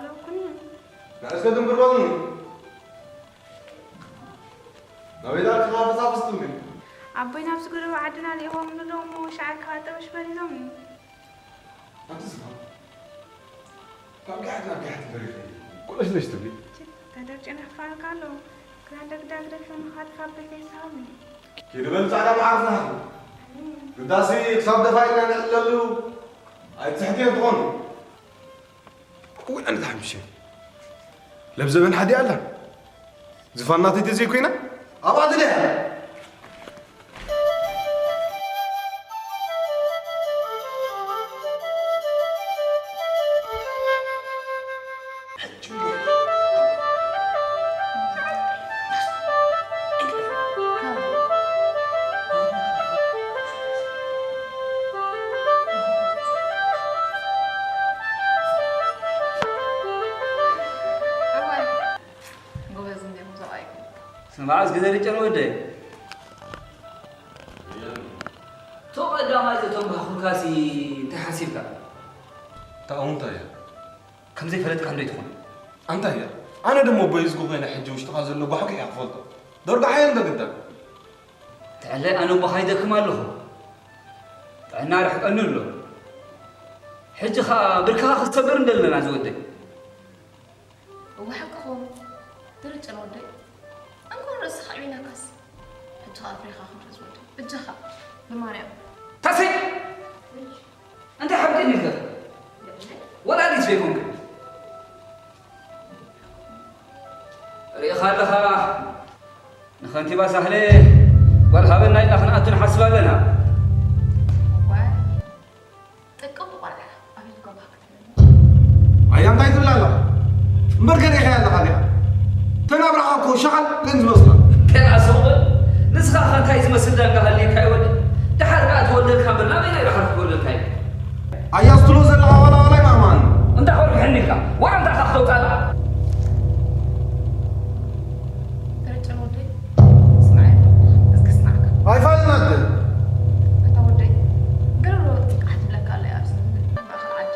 ኣለኩኒ። ንእስከ ድንብር በሉኒ። ናበይ ዳኣ ትኸዳ ፈሳፍስቲ እምኒ? ኣቦይ ናብዚ ጎረባ ዓድና ልኢኾም ንብሎም እሞ ሻዕካ ጠበሽ በሊሎምኒ። ኣንቲ ዝፋን፣ ካብ ጋሕት ናብ ጋሕት በሪኺ። ቆለሽለሽ ትብሊ። ችት፣ ተደርጭ ነፋልካ ኣሎ። ክራን ደግዳግ ደፈን ኻትካ ቤት ኣይሰሃብኒ። ኪዲ በል ጻዕዳ መዓር ዝናሃኹ። ግዳሲ ክሳብ ደፋ ኢልና ንዕለሉ ኣይትስሕትዮ ትኾኑ። እውይ፣ ኣነ ተሓምሸ። ለብ ዘበን ሓዲ ኣላ። ዝፋን ናተይ ተዘይኮይና፣ ኣብኣ ድልያ። እዋይ፣ ጎበዝ እንዲኹም ሰብኣይኩም። ስማዕ እስኪ ዘርጨን ወደይ። እቶ ቀዳማይ ዘቶም ባኹርካሲ እንታይ ሓሲብካ? እታ እውን እንታይ እያ? ከም ዘይፈለጥካ እንዶ ይትኾን? ኣንታይ እያ? ኣነ ደሞ በይዝጉ ኮይነ ሕጂ ውሽጥኻ ዘሎ ባሕቂ እያ ክፈልጦ። ደርጋሓዮ እንዶ ግዳ። ትዕለ ኣነ እሞ ካይደክም ኣለኹ። ጥዕና ርሕቀኒ ኣሎ። ሕጂ ኸኣ ብርክኻ ክሰብር እንደለና ዝወደይ። እወ ሓቅኹም። ድርጭን ወደይ። እንኳን ርእስኻ ኣዕቢናካስ። ሕጂ ኸኣ ፍሬኻ ክንርኢ ዝወደይ። በጃኻ። ብማርያም። ታሰይ! እንታይ ሓብጢ ኢልካ? ወላዲት ዘይኮንክ? ርኢኻ ኣለኻ፣ ንኸንቲባ ሳህለ ጓል ሃበና ኢልና ክንኣቱ ንሓስብ ኣለና። እዋይ፣ ጥቅም ቆልዓ፣ ኣቤት ጎባ ክትብል። ኣያ እንታይ ትብል ኣለኻ? እምበር ገለ ኢኻ ኣለኻ ዲኻ? ተናብራኻ እኮ ሸቓል ግን ዝመስላ። ከላ ስቕ በል። ንስኻ ኸ እንታይ ዝመስል ዳንጋ ሃልዩካ ይወልድ? ደሓር ከኣ ትወልደልካ እምበር ናበይ ናይ ደሓር ክትወልደልካ እዩ? ኣያ ዝትሎ ዘለኻ ዋላ ዋላ ኣይማእማን። እንታይ ኾርክሕኒ ኢልካ? ዋላ እንታይ ኢኻ ክተውጻእ ኣለኻ? ተረጨን ወደይ፣ ስምዓኒ፣ እስኪ ስምዓካ። ኣይፋልን ኣደ። ኣታ ወደይ፣ ገለ ዶ ጥቃዕ ትብለካ ኣላ እያ ኣብዚ ማእከል ዓዲ።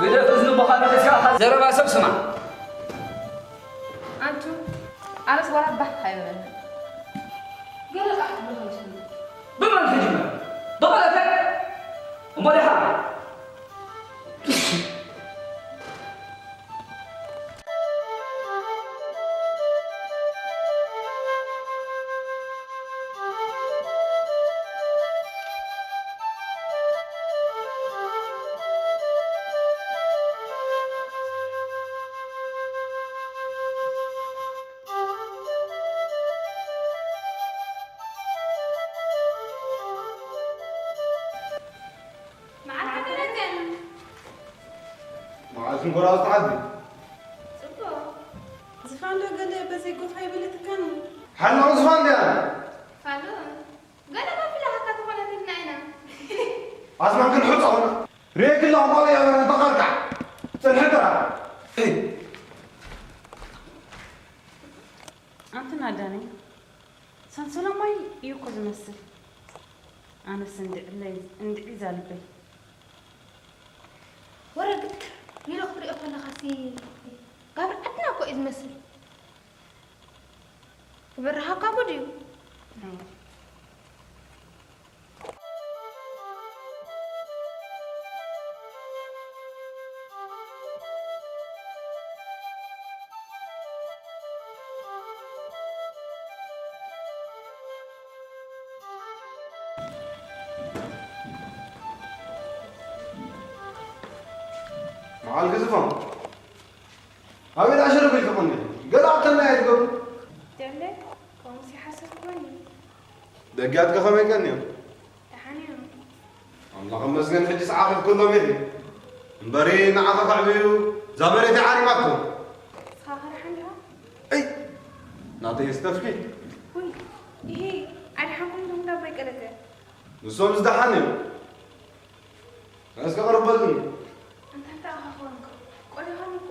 ግደፍ እዝኒ ቦኻ ነቒስካ ዘረባ ሰብ ስማዕ። ኣንቱ፣ ኣነስ ዋላ ባህ ኣይበለኒ። ገለ ቃሕ ትብሎ ከምስሉ። ብመን ክጅመር? ብቐለተ? እሞ ደሓ። መዓልቲ ክልተ። መዓልቲ እንኮራ ዝተሓዚ። ጽቡቕ። ዝፋን ዶ ገለ በዘይ ጎፋ ይብለትካኒ? ሓላው ዝፋን ድያ? ፋሉን። ገለ መፍላሕካ ተኾነት ኢልና ኢና። ኣስማን ክንሕጾ ኾና። ርኤኪ ኣለኹ ጓል እያ ተኸርካዕ። ጽንሒ ጥራ። እይ። ኣንትና ዳነይ፣ ሰንሰለማይ እዩ እኮ ዝመስል። ኣነስ እንድዕለይ፣ እንድዒዛ ልበይ። ወረ ግትር ኢሉ ክትሪኦ ከለኻሲ ጋብር ዓድና እኮ እዩ ዝመስል። ክበርሃካ ጉድ እዩ። መዓል ግዝፎም። ኣቤት ኣሸረፈ ይፈቐኒ። ገለ ኣተና እያ ትገብሩ። ደለ፣ ከምኡስ ይሓሰብኩኒ። ደጊያትካ ከመይ ቀንዮም? ደሓን እዮም። ኣምላኽ ይመስገን፣ ሕጂ ሰዓኺ ኩሎም ኢኺ። እምበሪ ንዓኺ ከዕብዩ እዛ መሬት ዓሪባቶ። ንስኻ ከ ደሓን ዲኻ? እይ፣ ናተይ ስተፍኪ። ውይ፣ ይሄ ኣይደሓንኩም ኢኹም እንዳ ኣቦይ ቀለተ። ንሶም ዝደሓን እዮም። እስከ ቅርብ በሉኒ። ኣንታ እንታይ ኢኻ ኮንካ? ቆሊኻኒ እኮ።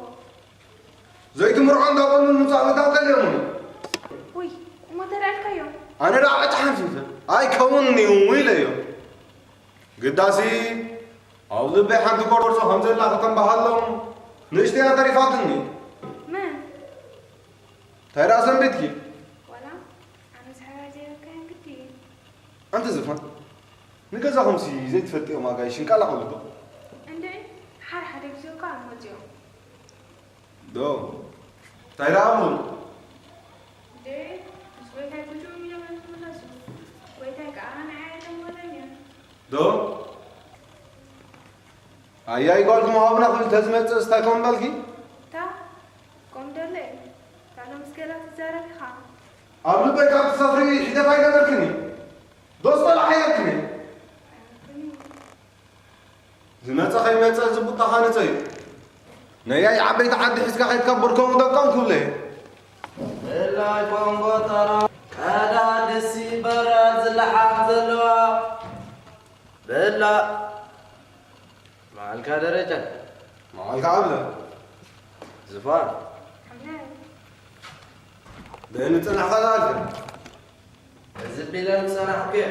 ዘይትምርዖ እንዳበሉ ምምጻእ ምእታው ቀልዮም። ውይ፣ እሞ ተዳልካዮም? ኣነ ደኣ ዕጭ ሓንፊፈ። ኣይከውንን እዩ ኢለዮ። ግዳሲ ኣብ ልበይ ሓንቲ ቆርቆርሶ ከም ዘላ ከተንበሃሎም ንእሽተያ ተሪፋትኒ። መን? እንታይ ደኣ ሰንቢትኪ? ዋላ ኣነ ዝሕራ ዘይበካየን ግዲ እዩ። ኣንቲ ዝፋን፣ ንገዛኹምሲ ዘይትፈልጥዮም ኣጋይሽ እንቃላቐሉ ዶ? እንድዒ፣ ሓደ ሓደ ግዜ እኳ ኣብ መጽኦም። ዶ? እንታይ ደኣ እሞ? እንዴ፣ ምስ ጎይታይ ጉጅኦም እዮም ዝምለሱ። ጎይታይ ከኣ ንዓይ ኣይደወለን እያ። ዶ? ኣያይ ጓልኩም ሃቡና ክብል ተዝመጽእስ እንታይ ኮን በልኪ? እታ፣ ኮም ደለ እየ። እታ ሎምስ ገላ ትዛረብ ኢኻ። ኣብ ልበይ ካብ ትሰፍሪ ሒደት ኣይገበርክን እዩ። ዶ ዝጠላሕ ኣይገርክን እዩ? ኣይገርክን እዩ። ዝመጸ ከይመጸ ዝቡጣኻ ንጸዩ። ነያይ ዓበይቲ ዓዲ ሒዝካ ከይትከብር ከምኡ ደቆም ክብለ። ብላይ ኮንጎ ጠራ ቀዳድሲ በራድ ዝለሓፍ ዘለዋ። በላ መዓልካ ደረጃ። መዓልካ ኣብለ። ዝፋን። ብእኒ ጽናሕካ ዝኣልፈ። እዚ ቢለን ዝጸናሕኩ እየ።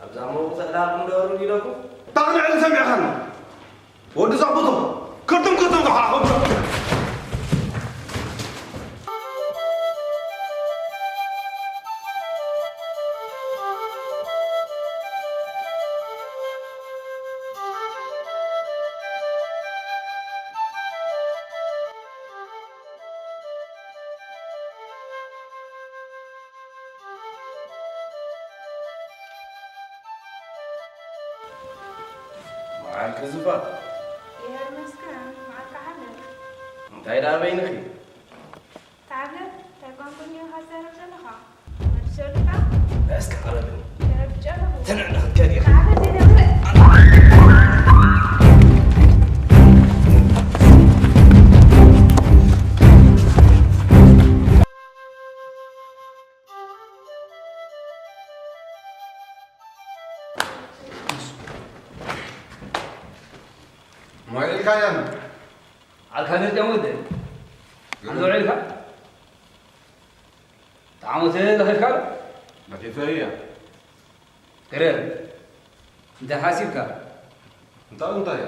ኣብዛ መውጽእ ዳርኩም ደወሉ ኢለኩም። ታቕንዕን ሰሚዕኻኒ። ወዲ ዘዕቡቶ። ክርትም ክርትም ዝሓኹም። መዓልኪ ዝፋን። ይመስገን፣ መዓልካ ሓልፍ። እንታይ ደኣ በይንኺ? ተዓብለል፣ እንታይ ቋንቋ እኒኦ ኢኻ ትዛረብ ዘለኻ? መልሰሉካ? እስከ ቅረብኒ። ተረድቼ ኣለኹ። ተንዕንኽት ከዲኻ። ተዓብለል ዘይደብረ። ሞባይልካ ያን። ዓልካ ነዚኦም ወደ። ኣንዶ ዒልካ? ጣዕሙ ተለኺፍካ? ለኺፈ እያ። ግረም። እንታይ ሓሲብካ? እንታይ እንታይ እያ?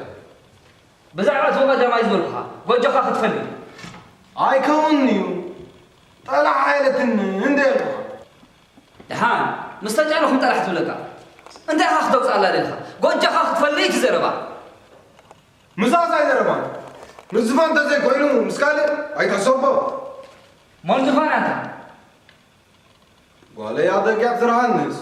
ብዛዕባ እቲ ቀዳማይ ዝበልኩኻ፣ ጎጆኻ ክትፈሊ። ኣይከውንን እዩ። ጠላሕ ኣይለትን እንደ ኢልኩኻ። ደሓን፣ ምስ ተጨነኹም ጠላሕ ትብለካ። እንታይ ኢኻ ክተውፅኣላ ደሊኻ? ጎጆኻ ክትፈሊ እቲ ዘረባ። ምሳስ ኣይዘረባን። ምስ ዝፋን እንተዘይኮይኑ፣ ምስ ካልእ ኣይትሕሰቦ። መን ዝኾነ ኣታ? ጓለይ ኣብ ደገ እያ ትስርሓንስ።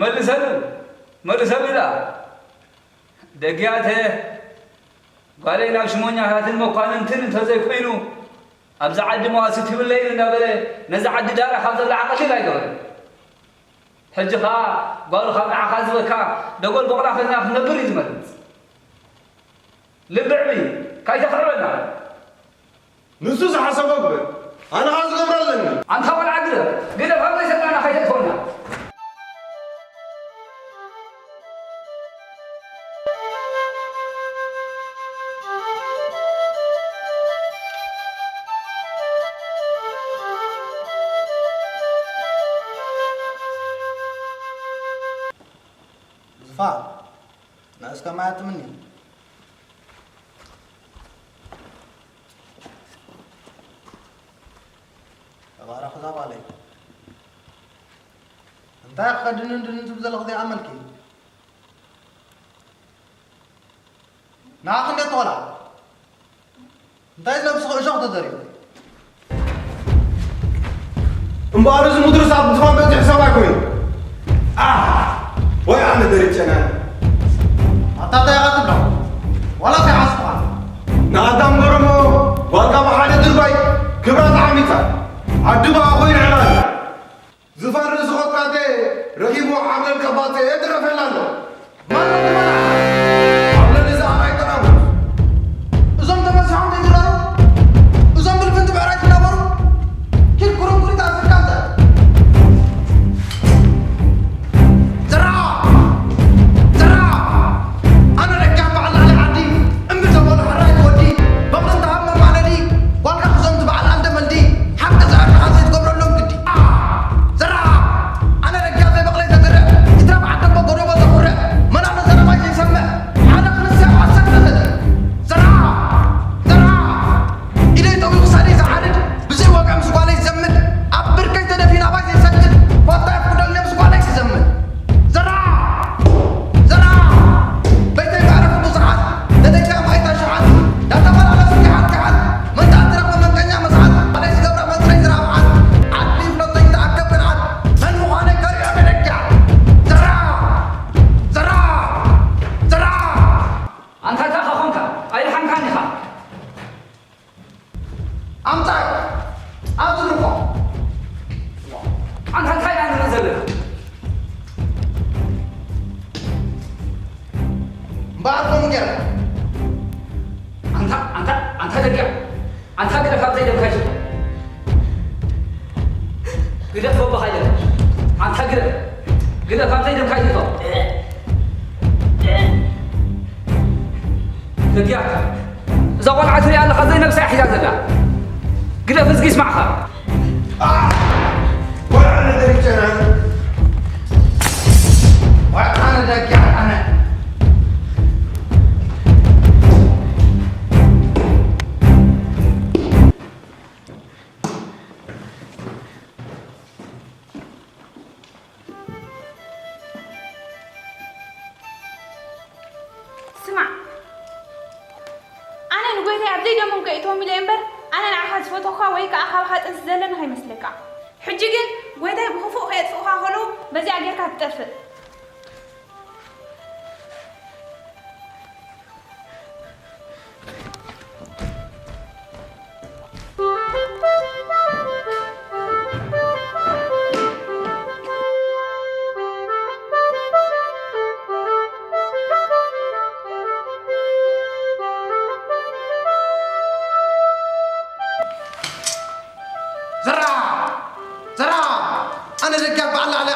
መልሰሉ፣ መልሰሉ ኢላ። ደጊያተ ጓለይ ናብ ሽሞኛታትን መኳንንትን እንተዘይኮይኑ፣ ኣብዚ ዓዲ መዋስት ይብለይን እናበለ ነዛ ዓዲ ዳራ ካብ ዘብላ ዓቐሊል ኣይገበረን። ሕጂ ኸኣ ጓሉ ካብ ንዓኻ ዝበካ ደጎል ቦቕላ ኮይና ክትነብር እዩ ዝመርጽ። ልቢ ዕቢ፣ ካይተኽዕበና። ንሱ ዝሓሰቦ ግበር፣ ኣነ ኸኣ ዝገብሮ ኣለኒ። ኣንታ ቆልዓ ግደፍ፣ ግደፍ፣ ካብ ዘይሰማዕና ካይተጥፈና። ዝፋን፣ ንእስከ ማይ ኣጥምኒ። ተባረኽ እዛ ጓለይ። እንታይ ክኸድንን ድንን ትብል ዘለኹ ዘይኣመልኪ? ንዓኺ እንዴት ትኾና? እንታይ ነብስኺ እሾኽ ተዘሪኡ? እምበኣር እዚ ምድርስ ኣብ ዝፋን በጺሑ ሰብ ኣይኮይኑ። ኣህ! ወይ ኣነ ደሪጨና። ኣታ እንታይ ኢኻ ትብሎ? ዋላ እንታይ ሓስብኻ? ንኣዳም ገረሞ ጓልካ ብሓደ ድርባይ ክብራ ተዓሚጻ። ዓዲ ብኣ ኮይኑ ዕላል። ዝፋን ርእሲ ኾጥቃጤ ረኺቡ ዓብለል ከባጽ የትረፈላ ኣሎ። ማን ትመና? ዓብለል እዚ ኣርኣይ ጠራሙዝ። እዞም ተመሲሖም ዘይድረሩ፣ እዞም ብልፍንቲ ብዕራይ ዝናበሩ፣ ኪድ ኩርንኩሪት ኣፍሪቃ እንተ። ዘራ! ዘራ! ኣነ ደጋፍ በዓል ልዕሊ ዓዲ፣ እምቢ ተበሉ ሕራይ ወዲ፣ በቕሊ እንተሃብ መማለዲ፣ ጓልካ ክዞም ኣብዚ ንርፎ። ኣንታ እንታይ ኢና ንርኢ ዘለና? እምበኣር ከምኡ ጌርካ። ኣንታ፣ ኣንታ፣ ኣንታ ደቂቕ። ኣንታ ግደፍ፣ ካብ ዘይደምካ ይሽቶ። ግደፍ፣ ወባኻ ይደም። ኣንታ ግደፍ። ግደፍ፣ ካብ ዘይደምካ ይሽቶ። ደቂቕ። እዛ ቆልዓ ትሪኣ ኣለኻ፣ ዘይነብሳ እያ ሒዛ ዘላ። ግደፍ፣ ህዝጊ ይስማዕኻ። ቆልዓ ነገር ይጨናን። ቆልዓ ነገር ይጨናን። ስማዕ፣ ኣነ ንጎይታይ ኣብ ዘይደሞም ከይእትዎም ኢለ እየ እምበር፣ ኣነ ንዓኻ ዝፈተኹኻ ወይ ከኣ ካባኻ ጥንሲ ዘለኒ ከይመስለካ። ሕጂ ግን ጎይታይ ብኽፉእ ከየጥፍኡኻ ከለዉ፣ በዚኣ ጌርካ ትጠፍእ። ዘራ! ዘራ! ኣነ ደጋ በዓል ላዕሊ